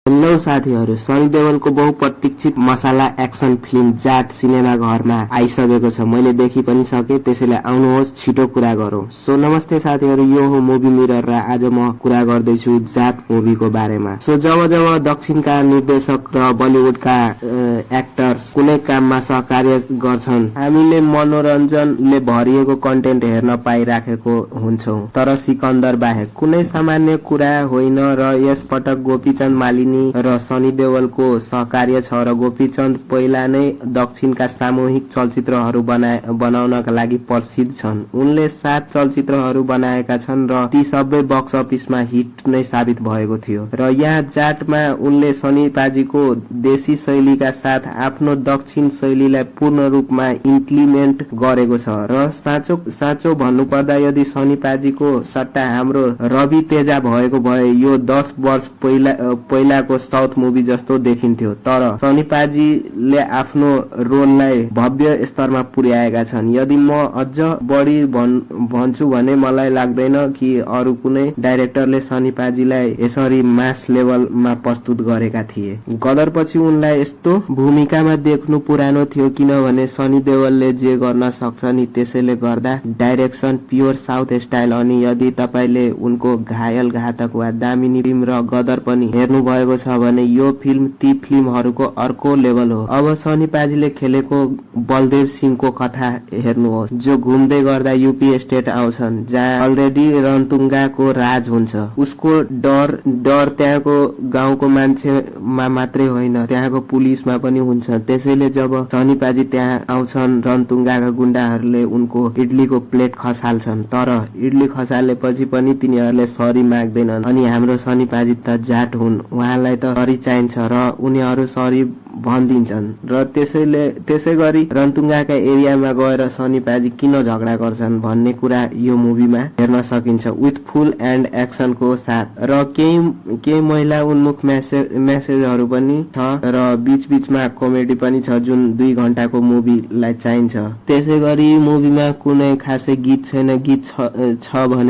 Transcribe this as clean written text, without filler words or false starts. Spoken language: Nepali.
हेलो साथीहरु, सनी देओलको बहुप्रतीक्षित मसाला एक्सन फिल्म जाट सिनेमा घरमा आइसकेको छ। मैले देखि पनि सके, त्यसैले आउनुहोस् छिटो कुरा गरौँ। सो नमस्ते साथीहरु, यो हो मुभी मिरर र आज म कुरा गर्दैछु जाट मुभीको बारेमा। सो जब दक्षिणका निर्देशक र बलिउडका एक्टर्स कुनै काममा सहकार्य गर्छन्, हामीले मनोरञ्जनले भरिएको कन्टेन्ट हेर्न पाइराखेको हुन्छौं। तर सिकन्दर बाहेक कुनै सामान्य कुरा होइन र यस पटक गोपीचन्द मालिनी र सनी देओलको सहकार्य छ र गोपीचन्द पहिला नै दक्षिणका सामूहिक चलचित्रहरू बनाउनका लागि प्रसिद्ध छन्। उनले 7 चलचित्रहरू बनाएका छन् र ती सबै बक्स अफिसमा हिट नै साबित भएको थियो। र यहाँ जाटमा उनले सनी पाजीको देशी शैलीका साथ आफ्नो दक्षिण शैलीलाई पूर्ण रूपमा इम्प्लिमेन्ट गरेको छ। र साँचो भन्नुपर्दा यदि सनी पाजीको सट्टा हाम्रो रवि तेजा भएको भए यो 10 वर्ष पहिलाको साउथ मुभी जस्तो देखिन्थ्यो। तर सनी पाजीले आफ्नो रोललाई भव्य स्तरमा पुर्याएका छन्। यदि म अझ बढी भन्छु भने मलाई लाग्दैन कि अरू कुनै डाइरेक्टरले सनी पाजीलाई यसरी मास लेभलमा प्रस्तुत गरेका थिए। गदर पछि उनलाई यस्तो भूमिकामा देख्नु पुरानो थियो, किनभने सनी देओलले जे गर्न सक्छ नि त्यसैले गर्दा डाइरेक्सन प्योर साउथ स्टाइल। अनि यदि तपाईले उनको घायल, घातक वा दामिनी फिल्म र गदर पनि हेर्नु भएको छ भने यो फिल्म ती फिल्महरूको अर्को लेभल हो। अब सनी पाजीले खेलेको बलदेव सिंहको कथा हेर्नुहोस्, जो घुम्दै गर्दा यूपी स्टेट आउँछन् जहाँ अलरेडी रणतुङ्गाको राज हुन्छ। उसको डर त्यहाँको गाउँको मान्छेमा मात्रै होइन, त्यहाँको पुलिसमा पनि हुन्छ। त्यसैले जब सनी पाजी त्यहाँ आउँछन्, रणतुङ्गाका गुण्डाहरूले उनको इडलीको प्लेट खसाल्छन्। तर इडली खसालेपछि पनि तिनीहरूले सरी माग्दैनन्। अनि हाम्रो सनी पाजी त जाट हुन्, उहाँलाई त सरी चाहिन्छ र उनीहरू सरी भनिदिन्छन्। र त्यसै गरी रणतुङ्गाका एरियामा गएर सनी पाजी किन झगडा गर्छन् भन्ने कुरा यो मुभीमा हेर्न सकिन्छ, विथ फुल एन्ड एक्सनको साथ। र केही महिला उन्मुख मेसेजहरू पनि छ र बीचमा कमेडी पनि छ, जुन 2 घण्टाको मुभीलाई चाहिन्छ। त्यसै गरी मुभीमा कुनै खासै गीत छैन। गीत छ भने